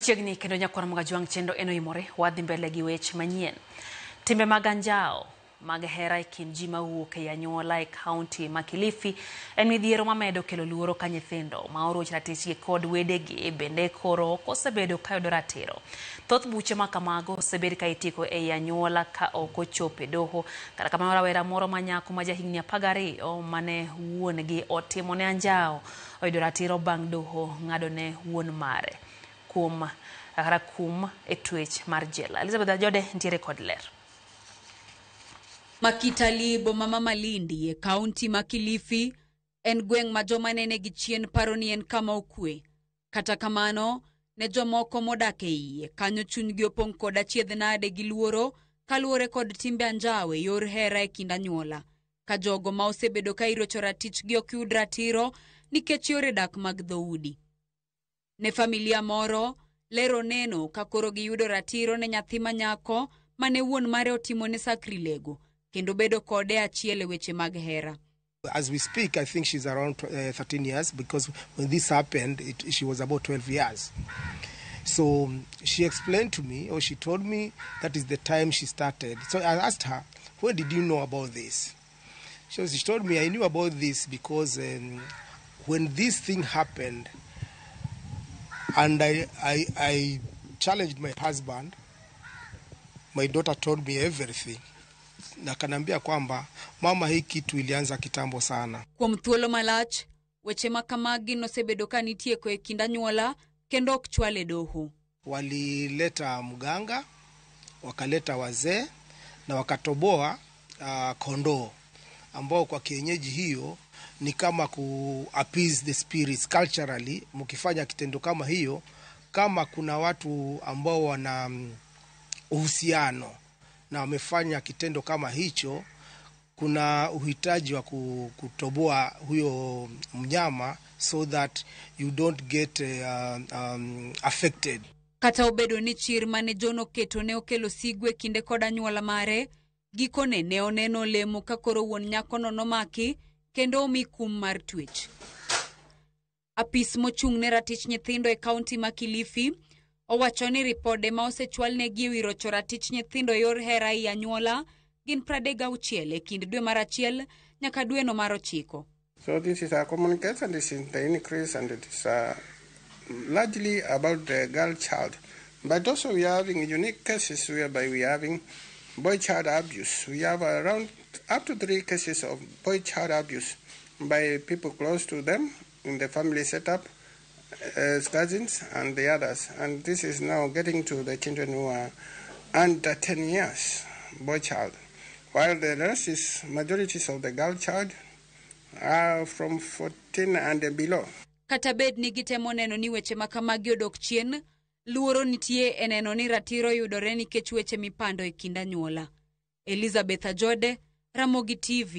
Chiegni kendo nyakwar Mgajwang' chendo en oimore, wadhi mbele gi weche manyien. Timbe mag anjawo mag hera e kind ji mawuok e anyuola e kaunti ma Kilifi en midhiero mamedo kelo luoro ka nyithindo ma oroch ratichgi kod wedegi bende koro ok osebedo ka yudo ratiro. Thoth buche ma kamago osebed ka itieko ei anyuola ka ok ochopo e doho. Kata kamano rawera moro ma nyako ma jahigni 12 mane wuon gi otimo ne anjawo oyudo ratiro bang' doho ng'ado ne wuon mare kuom kata kum e twech mar jela. Elizabeth Ajode ntiere kod ler. Makitali boma ma Malindi e kaunti ma Kilifi en gweng' ma joma nene gi chien paro ni en kama okwe. Kata kamano, ne jomoko modak e iye, kanyo chunygi opong' kod achiedh nade gi luoro kaluwore kod timbe anjawo e yor hera e kind anyuola. Ka jogo ma osebedo ka irocho ratichgi ok yud ratiro nikech yore dak mag dhoudi. Ne familia moro, lero neno ka koro giyudo ratiro ne nyathi ma nyako mane wuon mare otimone sakrilego kendo bedo kode achiel e weche mag hera. As we speak, I think she's around 13 years because when this happened, she was about 12 years. So she explained to me, or she told me, that is the time she started. So I asked her, "When did you know about this?" She told me, "I knew about this because when this thing happened, and I challenged my husband, my daughter told me everything." Na akaniambia kwamba mama, hii kitu ilianza kitambo sana. Kuom thuolo malach, weche ma kamagi nosebedo ka nitieko e kind anyuola kendo ok chwal e doho. Walileta mganga, wakaleta wazee na wakatoboa kondoo ambao kwa kienyeji hiyo ni kama ku appease the spirits culturally. Mkifanya kitendo kama hiyo, kama kuna watu ambao wana uhusiano na wamefanya kitendo kama hicho, kuna uhitaji wa kutoboa huyo mnyama so that you don't get affected. Kata obedo ni chir mane John oketo ne okelo sigu e kinde kod anyuola mare, gikone ne oneno olemo ka koro wuon nyakono nomaki kendo omi kum mar twech. Apis mochung' ne ratich nyithindo e kaunti ma Kilifi owacho ni ripode ma osechwalnegi e wi rocho ratich nyithindo e yor hera ei anyuola gin 36 e kind dwe mar achiel nyaka dweno mar ochiko. So this is a communication, this is the increase, and it is largely about the girl child. But also we are having unique cases whereby we are having boy child abuse. We have around up to three cases of boy child abuse by people close to them in the family setup, as cousins and the others. And this is now getting to the children who are under 10 years, boy child. While the rest is majorities of the girl child are from 14 and below. Kata bed ni gitemo neno ni weche ma kamagi odok chien, luoro nitie e neno ni ratiro yudore nikech weche mipando e kind anyuola. Elizabeth Ajode, Ramogi TV.